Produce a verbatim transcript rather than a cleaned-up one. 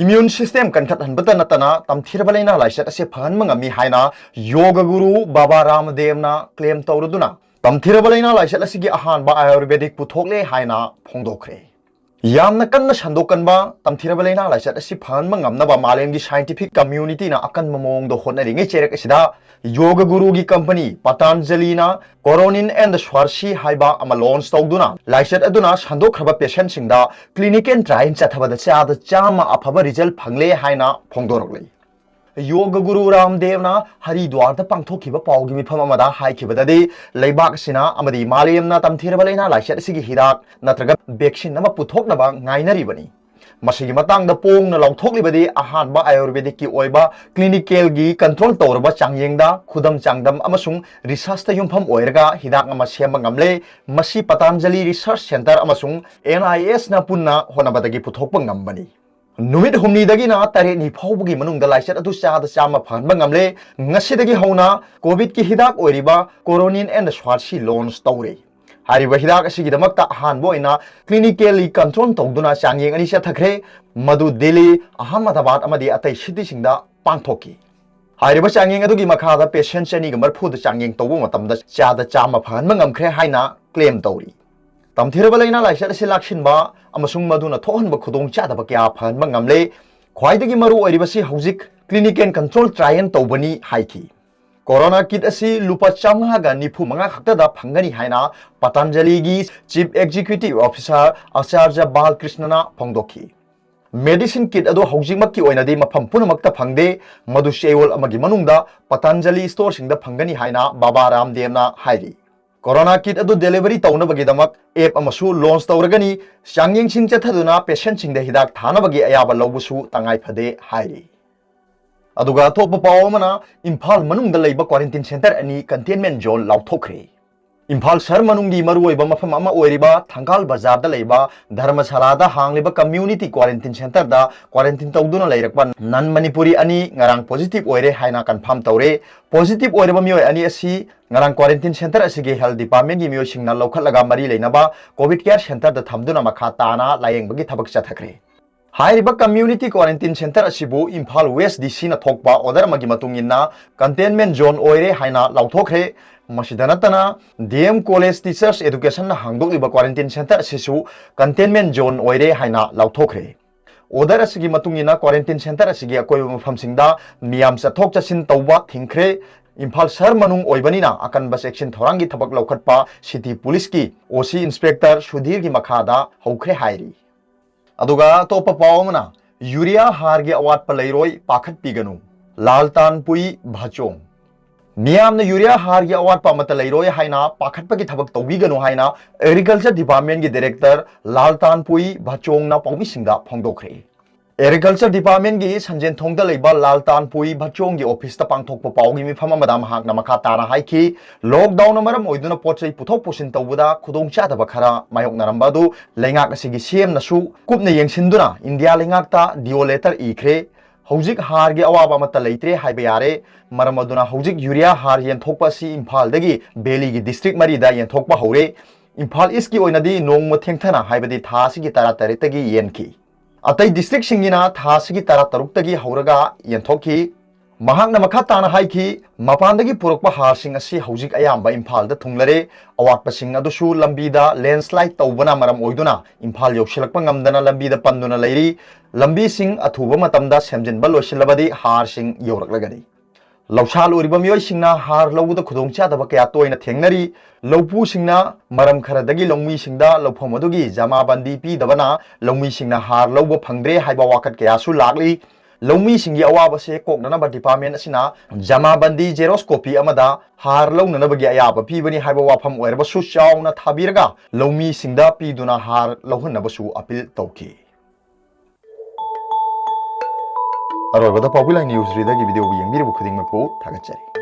Immune system ꯀꯟꯈꯠꯍꯟꯕꯇ ꯅꯠꯇꯅ ꯇꯝꯊꯤꯔꯕ ꯂꯩꯅꯥ ꯂꯥꯏꯆꯠ ꯑꯁꯤ ꯐꯍꯟꯕ ꯉꯝꯃꯤ ꯍꯥꯏꯅ ꯌꯣꯒ ꯒꯨꯔꯨ ꯕꯥꯕꯥ ꯔꯥꯝꯗꯦꯕꯅ claim ꯇꯧꯔꯗꯨꯅ, ꯇꯝꯊꯤꯔꯕ ꯂꯩꯅꯥ ꯂꯥꯏꯆꯠ ꯑꯁꯤꯒꯤ ꯑꯍꯥꯟꯕ ꯑꯥꯌꯨꯔꯚꯦꯗꯤꯛ ꯄꯨꯊꯣꯛꯂꯦ ꯍꯥꯏꯅ ꯐꯣꯡꯗꯣꯛꯈ꯭ꯔꯦ꯫ ꯌꯥꯝꯅ ꯀꯟꯅ ꯁꯟꯗꯣꯛꯀꯟꯕ ꯇꯝꯊꯤꯔꯕ ꯂꯩꯅꯥ ꯂꯥꯏꯆꯠ ꯑꯁꯤ ꯐꯍꯟꯕ ꯉꯝꯅꯕ ꯃꯥꯂꯦꯝꯒꯤ scientific communityꯅ ꯑꯀꯟꯕ ꯃꯑꯣꯡꯗ ꯍꯣꯠꯅꯔꯤꯉꯩ ꯆꯩꯔꯛ ꯑꯁꯤꯗ, ꯌꯣꯒ ꯒꯨꯔꯨꯒꯤ company ꯄꯇꯥꯟꯖꯂꯤꯅ Coronin and Swarshi ꯍꯥꯏꯕ ꯑꯃ launch ꯇꯧꯗꯨꯅ, ꯂꯥꯏꯆꯠ ꯑꯗꯨꯅ ꯁꯟꯗꯣꯛꯈ꯭ꯔꯕ patientꯁꯤꯡꯗ clinical trial ꯆꯠꯊꯕꯗ ꯆꯥꯗ ꯆꯥꯝꯃ ꯑꯐꯕ result ꯐꯪꯂꯦ ꯍꯥꯏꯅ ꯐꯣꯡꯗꯣꯔꯛꯂꯤ꯫ ꯌꯣꯒ ꯒꯨꯔꯨ ꯔꯥꯝꯗꯦꯕꯅ ꯍꯔꯤꯗ꯭ꯋꯥꯔꯗ ꯄꯥꯡꯊꯣꯛꯈꯤꯕ ꯄꯥꯎꯒꯤ ꯃꯤꯐꯝ ꯑꯃꯗ ꯍꯥꯏꯈꯤꯕꯗꯗꯤ, ꯂꯩꯕꯥꯛ ꯑꯁꯤꯅ ꯑꯃꯗꯤ ꯃꯥꯂꯦꯝꯅ ꯇꯝꯊꯤꯔꯕ ꯂꯩꯅꯥ ꯂꯥꯏꯆꯠ ꯑꯁꯤꯒꯤ ꯍꯤꯗꯥꯛ ꯅꯠꯇ꯭ꯔꯒ vaccine ꯑꯃ ꯄꯨꯊꯣꯛꯅꯕ ꯉꯥꯏꯅꯔꯤꯕꯅꯤ꯫ ꯃꯁꯤꯒꯤ ꯃꯇꯥꯡꯗ ꯄꯣꯡꯅ ꯂꯥꯎꯊꯣꯛꯂꯤꯕꯗꯤ, ꯑꯍꯥꯟꯕ ꯑꯥꯌꯨꯔꯚꯦꯗꯤꯛꯀꯤ ꯑꯣꯏꯕ clinicalꯒꯤ control ꯇꯧꯔꯕ ꯆꯥꯡꯌꯦꯡꯗ, ꯈꯨꯗꯝ ꯆꯥꯡꯗꯝ ꯑꯃꯁꯨꯡ researchꯇ ꯌꯨꯝꯐꯝ ꯑꯣꯏꯔꯒ ꯍꯤꯗꯥꯛ ꯑꯃ ꯁꯦꯝꯕ ꯉꯝꯂꯦ꯫ ꯃꯁꯤ ꯄꯇꯥꯟꯖꯂꯤ Research Centre ꯑꯃꯁꯨꯡ NIHꯅ ꯄꯨꯟꯅ ꯍꯣꯠꯅꯕꯗꯒꯤ ꯄꯨꯊꯣꯛꯄ ꯉꯝꯕꯅꯤ꯫ ꯅꯨꯃꯤꯠ ꯍꯨꯝꯅꯤꯗꯒꯤꯅ ꯇꯔꯦꯠꯅꯤ ꯐꯥꯎꯕꯒꯤ ꯃꯅꯨꯡꯗ ꯂꯥꯏꯆꯠ ꯑꯗꯨ ꯆꯥꯗ ꯆꯥꯝꯃ ꯐꯍꯟꯕ ꯉꯝꯂꯦ꯫ ꯉꯁꯤꯗꯒꯤ ꯍꯧꯅ COVIDꯀꯤ ꯍꯤꯗꯥꯛ ꯑꯣꯏꯔꯤꯕ Coronin and Swarshi launch ꯇꯧꯔꯦ꯫ ꯍꯥꯏꯔꯤꯕ ꯍꯤꯗꯥꯛ ꯑꯁꯤꯒꯤꯗꯃꯛꯇ ꯑꯍꯥꯟꯕ ꯑꯣꯏꯅ clinically control ꯇꯧꯗꯨꯅ ꯆꯥꯡꯌꯦꯡ ꯑꯅꯤ ꯆꯠꯊꯈ꯭ꯔꯦ, ꯃꯗꯨ ꯗꯤꯜꯂꯤ, ꯑꯍꯃꯗꯥꯕꯥꯗ ꯑꯃꯗꯤ ꯑꯇꯩ cityꯁꯤꯡꯗ ꯄꯥꯡꯊꯣꯛꯈꯤ꯫ ꯍꯥꯏꯔꯤꯕ ꯆꯥꯡꯌꯦꯡ ꯑꯗꯨꯒꯤ ꯃꯈꯥꯗ patient ꯆꯅꯤꯒ ꯃꯔꯤꯐꯨꯗ ꯆꯥꯡꯌꯦꯡ ꯇꯧꯕ ꯃꯇꯝꯗ ꯆꯥꯗ ꯆꯥꯝꯃ ꯐꯍꯟꯕ ꯉꯝꯈ꯭ꯔꯦ ꯍꯥꯏꯅ claim ꯇꯧꯔꯤ꯫ ꯇꯝꯊꯤꯔꯕ ꯂꯩꯅꯥ ꯂꯥꯏꯆꯠ ꯑꯁꯤ ꯂꯥꯛꯁꯤꯟꯕ ꯑꯃꯁꯨꯡ ꯃꯗꯨꯅ ꯊꯣꯛꯍꯟꯕ ꯈꯨꯗꯣꯡꯆꯥꯗꯕ ꯀꯌꯥ ꯐꯍꯟꯕ ꯉꯝꯂꯦ꯫ ꯈ꯭ꯋꯥꯏꯗꯒꯤ ꯃꯔꯨ ꯑꯣꯏꯔꯤꯕꯁꯤ ꯍꯧꯖꯤꯛ clinical control trial ꯇꯧꯕꯅꯤ ꯍꯥꯏꯈꯤ꯫ Corona kit ꯑꯁꯤ ꯂꯨꯄꯥ ꯆꯥꯝꯃꯉꯥꯒ ꯅꯤꯐꯨ ꯃꯉꯥ ꯈꯛꯇꯗ ꯐꯪꯒꯅꯤ ꯍꯥꯏꯅ ꯄꯇꯥꯟꯖꯂꯤꯒꯤ Chief Executive Officer ꯑꯆꯥꯔꯖ ꯕꯥꯜꯀ꯭ꯔꯤꯁꯅꯅ ꯐꯣꯡꯗꯣꯛꯈꯤ꯫ Medicine kit ꯑꯗꯨ ꯍꯧꯖꯤꯛꯃꯛꯀꯤ ꯑꯣꯏꯅꯗꯤ ꯃꯐꯝ ꯄꯨꯝꯅꯃꯛꯇ ꯐꯪꯗꯦ, ꯃꯗꯨ ꯆꯌꯣꯜ ꯑꯃꯒꯤ ꯃꯅꯨꯡꯗ ꯄꯇꯥꯟꯖꯂꯤ storeꯁꯤꯡꯗ ꯐꯪꯒꯅꯤ ꯍꯥꯏꯅ ꯕꯥꯕꯥ ꯔꯥꯝꯗꯦꯕꯅ ꯍꯥꯏꯔꯤ꯫ Corona kit ꯑꯗꯨ delivery ꯇꯧꯅꯕꯒꯤꯗꯃꯛ app ꯑꯃꯁꯨ launch ꯇꯧꯔꯒꯅꯤ꯫ ꯆꯥꯡꯌꯦꯡꯁꯤꯡ ꯆꯠꯊꯗꯨꯅ patientꯁꯤꯡꯗ ꯍꯤꯗꯥꯛ ꯊꯥꯅꯕꯒꯤ ꯑꯌꯥꯕ ꯂꯧꯕꯁꯨ ꯇꯉꯥꯏ ꯐꯗꯦ ꯍꯥꯏꯔꯤ꯫ ꯑꯗꯨꯒ ꯑꯇꯣꯞꯄ ꯄꯥꯎ ꯑꯃꯅ, ꯏꯝꯐꯥꯜ ꯃꯅꯨꯡꯗ ꯂꯩꯕ quarantine centre ꯑꯅꯤ containment zone ꯂꯥꯎꯊꯣꯛꯈ꯭ꯔꯦ꯫ ꯏꯝꯐꯥꯜ ꯁꯍꯔ ꯃꯅꯨꯡꯒꯤ ꯃꯔꯨꯑꯣꯏꯕ ꯃꯐꯝ ꯑꯃ ꯑꯣꯏꯔꯤꯕ ꯊꯪꯒꯥꯜ ꯕꯖꯥꯔꯗ ꯂꯩꯕ ꯙꯔꯃꯁꯥꯂꯥꯗ ꯍꯥꯡꯂꯤꯕ community quarantine centreꯗ quarantine ꯇꯧꯗꯨꯅ ꯂꯩꯔꯛꯄ non Manipuri ꯑꯅꯤ ꯉꯔꯥꯡ positive ꯑꯣꯏꯔꯦ ꯍꯥꯏꯅ confirm ꯇꯧꯔꯦ꯫ Positive ꯑꯣꯏꯔꯕ ꯃꯤꯑꯣꯏ ꯑꯅꯤ ꯑꯁꯤ ꯉꯔꯥꯡ quarantine centre ꯑꯁꯤꯒꯤ health departmentꯀꯤ ꯃꯤꯑꯣꯏꯁꯤꯡꯅ ꯂꯧꯈꯠꯂꯒ ꯃꯔꯤ ꯂꯩꯅꯕ COVID care centreꯗ ꯊꯝꯗꯨꯅ ꯃꯈꯥ ꯇꯥꯅ ꯂꯥꯌꯦꯡꯕꯒꯤ ꯊꯕꯛ ꯆꯠꯊꯈ꯭ꯔꯦ꯫ ꯍꯥꯏꯔꯤꯕ community quarantine centre ꯑꯁꯤꯕꯨ ꯏꯝꯐꯥꯜ West D C ꯅ ꯊꯣꯛꯄ order ꯑꯃꯒꯤ ꯃꯇꯨꯡ ꯏꯟꯅ containment zone ꯑꯣꯏꯔꯦ ꯍꯥꯏꯅ ꯂꯥꯎꯊꯣꯛꯈ꯭ꯔꯦ꯫ ꯃꯁꯤꯗ ꯅꯠꯇꯅ, D M College Teachers Education ꯅ ꯍꯥꯡꯗꯣꯛꯂꯤꯕ quarantine centre ꯑꯁꯤꯁꯨ containment zone ꯑꯣꯏꯔꯦ ꯍꯥꯏꯅ ꯂꯥꯎꯊꯣꯛꯈ꯭ꯔꯦ꯫ Order ꯑꯁꯤꯒꯤ ꯃꯇꯨꯡ ꯏꯟꯅ quarantine centre ꯑꯁꯤꯒꯤ ꯑꯀꯣꯏꯕ ꯃꯐꯝꯁꯤꯡꯗ ꯃꯤꯌꯥꯝ ꯆꯠꯊꯣꯛ ꯆꯠꯁꯤꯟ ꯇꯧꯕ ꯊꯤꯡꯈ꯭ꯔꯦ꯫ ꯏꯝꯐꯥꯜ ꯁꯍꯔ ꯃꯅꯨꯡ ꯑꯣꯏꯕꯅꯤꯅ ꯑꯀꯟꯕ ꯆꯦꯛꯁꯤꯟ ꯊꯧꯔꯥꯡꯒꯤ ꯊꯕꯛ ꯂꯧꯈꯠꯄ City Police ꯀꯤ O C Inspector ꯁꯨꯙꯤꯔꯒꯤ ꯃꯈꯥꯗ ꯍꯧꯈ꯭ꯔꯦ ꯍꯥꯏꯔꯤ꯫ ꯑꯗꯨꯒ ꯑꯇꯣꯞꯄ ꯄꯥꯎ ꯑꯃꯅ, ꯌꯨꯔꯤꯌꯥ ꯍꯥꯔꯒꯤ ꯑꯋꯥꯠꯄ ꯂꯩꯔꯣꯏ, ꯄꯥꯈꯠꯄꯤꯒꯅꯨ, ꯂꯥꯜꯇꯥꯟꯄꯨꯏ ꯚꯥꯆꯣꯡ꯫ ꯃꯤꯌꯥꯝꯅ ꯌꯨꯔꯤꯌꯥ ꯍꯥꯔꯒꯤ ꯑꯋꯥꯠꯄ ꯑꯃꯠꯇ ꯂꯩꯔꯣꯏ ꯍꯥꯏꯅ ꯄꯥꯈꯠꯄꯒꯤ ꯊꯕꯛ ꯇꯧꯕꯤꯒꯅꯨ ꯍꯥꯏꯅ Agriculture Department ꯀꯤ Director ꯂꯥꯜꯇꯥꯟꯄꯨꯏ ꯚꯥꯆꯣꯡꯅ ꯄꯥꯎꯃꯤꯁꯤꯡꯗ ꯐꯣꯡꯗꯣꯛꯈ꯭ꯔꯦ꯫ Agriculture Department ꯀꯤ ꯁꯟꯖꯦꯟꯊꯣꯡꯗ ꯂꯩꯕ ꯂꯥꯜꯇꯥꯟꯄꯨꯏ ꯚꯥꯆꯣꯡꯒꯤ office ꯇ ꯄꯥꯡꯊꯣꯛꯄ ꯄꯥꯎꯒꯤ ꯃꯤꯐꯝ ꯑꯃꯗ ꯃꯍꯥꯛꯅ ꯃꯈꯥ ꯇꯥꯅ ꯍꯥꯏꯈꯤ, lockdown ꯅ ꯃꯔꯝ ꯑꯣꯏꯗꯨꯅ ꯄꯣꯠ ꯆꯩ ꯄꯨꯊꯣꯛ ꯄꯨꯁꯤꯟ ꯇꯧꯕꯗ ꯈꯨꯗꯣꯡꯆꯥꯗꯕ ꯈꯔ ꯃꯥꯌꯣꯛꯅꯔꯝꯕ ꯑꯗꯨ ꯂꯩꯉꯥꯛ ꯑꯁꯤꯒꯤ C M ꯅꯁꯨ ꯀꯨꯞꯅ ꯌꯦꯡꯁꯤꯟꯗꯨꯅ ꯏꯟꯗꯤꯌꯥ ꯂꯩꯉꯥꯛꯇ D O letter ꯏꯈ꯭ꯔꯦ꯫ ꯍꯧꯖꯤꯛ ꯍꯥꯔꯒꯤ ꯑꯋꯥꯕ ꯑꯃꯠꯇ ꯂꯩꯇ꯭ꯔꯦ ꯍꯥꯏꯕ ꯌꯥꯔꯦ꯫ ꯃꯔꯝ ꯑꯗꯨꯅ ꯍꯧꯖꯤꯛ ꯌꯨꯔꯤꯌꯥ ꯍꯥꯔ ꯌꯦꯟꯊꯣꯛꯄ ꯑꯁꯤ ꯏꯝꯐꯥꯜꯗꯒꯤ ꯕꯦꯂꯤꯒꯤ district ꯃꯔꯤꯗ ꯌꯦꯟꯊꯣꯛꯄ ꯍꯧꯔꯦ꯫ ꯏꯝꯐꯥꯜ East ꯀꯤ ꯑꯣꯏꯅꯗꯤ ꯅꯣꯡꯃ ꯊꯦꯡꯊꯅ, ꯍꯥꯏꯕꯗꯤ ꯊꯥ ꯑꯁꯤꯒꯤ ꯇꯔꯥꯇꯔꯦꯠꯇꯒꯤ ꯌꯦꯟꯈꯤ꯫ ꯑꯇꯩ district ꯁꯤꯡꯒꯤꯅ ꯊꯥ ꯑꯁꯤꯒꯤ ꯇꯔꯥꯇꯔꯨꯛꯇꯒꯤ ꯍꯧꯔꯒ ꯌꯦꯟꯊꯣꯛꯈꯤ꯫ ꯃꯍꯥꯛꯅ ꯃꯈꯥ ꯇꯥꯅ ꯍꯥꯏꯈꯤ, ꯃꯄꯥꯟꯗꯒꯤ ꯄꯨꯔꯛꯄ ꯍꯥꯔꯁꯤꯡ ꯑꯁꯤ ꯍꯧꯖꯤꯛ ꯑꯌꯥꯝꯕ ꯏꯝꯐꯥꯜꯗ ꯊꯨꯡꯂꯔꯦ꯫ ꯑꯋꯥꯠꯄꯁꯤꯡ ꯑꯗꯨꯁꯨ ꯂꯝꯕꯤꯗ landslide ꯇꯧꯕꯅ ꯃꯔꯝ ꯑꯣꯏꯗꯨꯅ ꯏꯝꯐꯥꯜ ꯌꯧꯁꯤꯜꯂꯛꯄ ꯉꯝꯗꯅ ꯂꯝꯕꯤꯗ ꯄꯟꯗꯨꯅ ꯂꯩꯔꯤ꯫ ꯂꯝꯕꯤꯁꯤꯡ ꯑꯊꯨꯕ ꯃꯇꯝꯗ ꯁꯦꯝꯖꯤꯟꯕ ꯂꯣꯏꯁꯤꯜꯂꯕꯗꯤ ꯍꯥꯔꯁꯤꯡ ꯌꯧꯔꯛꯂꯒꯅꯤ꯫ ꯂꯧꯁꯥ ꯂꯣꯏꯔꯤꯕ ꯃꯤꯑꯣꯏꯁꯤꯡꯅ ꯍꯥꯔ ꯂꯧꯕꯗ ꯈꯨꯗꯣꯡꯆꯥꯗꯕ ꯀꯌꯥ ꯇꯣꯏꯅ ꯊꯦꯡꯅꯔꯤ꯫ ꯂꯧꯄꯨꯁꯤꯡꯅ ꯃꯔꯝ ꯈꯔꯗꯒꯤ ꯂꯧꯃꯤꯁꯤꯡꯗ ꯂꯧꯐꯝ ꯑꯗꯨꯒꯤ ꯖꯃꯥꯕꯟꯗꯤ ꯄꯤꯗꯕꯅ ꯂꯧꯃꯤꯁꯤꯡꯅ ꯍꯥꯔ ꯂꯧꯕ ꯐꯪꯗ꯭ꯔꯦ ꯍꯥꯏꯕ ꯋꯥꯀꯠ ꯀꯌꯥꯁꯨ ꯂꯥꯛꯂꯤ꯫ ꯂꯧꯃꯤꯁꯤꯡꯒꯤ ꯑꯋꯥꯕꯁꯦ ꯀꯣꯛꯅꯅꯕ department ꯑꯁꯤꯅ ꯖꯃꯥꯕꯟꯗꯤ xerox copy ꯑꯃꯗ ꯍꯥꯔ ꯂꯧꯅꯅꯕꯒꯤ ꯑꯌꯥꯕ ꯄꯤꯕꯅꯤ ꯍꯥꯏꯕ ꯋꯥꯐꯝ ꯑꯣꯏꯔꯕꯁꯨ ꯆꯥꯎꯅ ꯊꯥꯕꯤꯔꯒ ꯂꯧꯃꯤꯁꯤꯡꯗ ꯄꯤꯗꯨꯅ ꯍꯥꯔ ꯂꯧꯍꯟꯅꯕꯁꯨ appeal ꯇꯧꯈꯤ꯫ ꯑꯔꯣꯏꯕꯗ ꯄꯥꯎꯕꯤ ꯂꯥꯏ news reader ꯒꯤ video ꯕꯨ ꯌꯦꯡꯕꯤꯔꯤꯕ ꯈꯨꯗꯤꯡꯃꯛꯄꯨ ꯊꯥꯒꯠꯆꯔꯤ꯫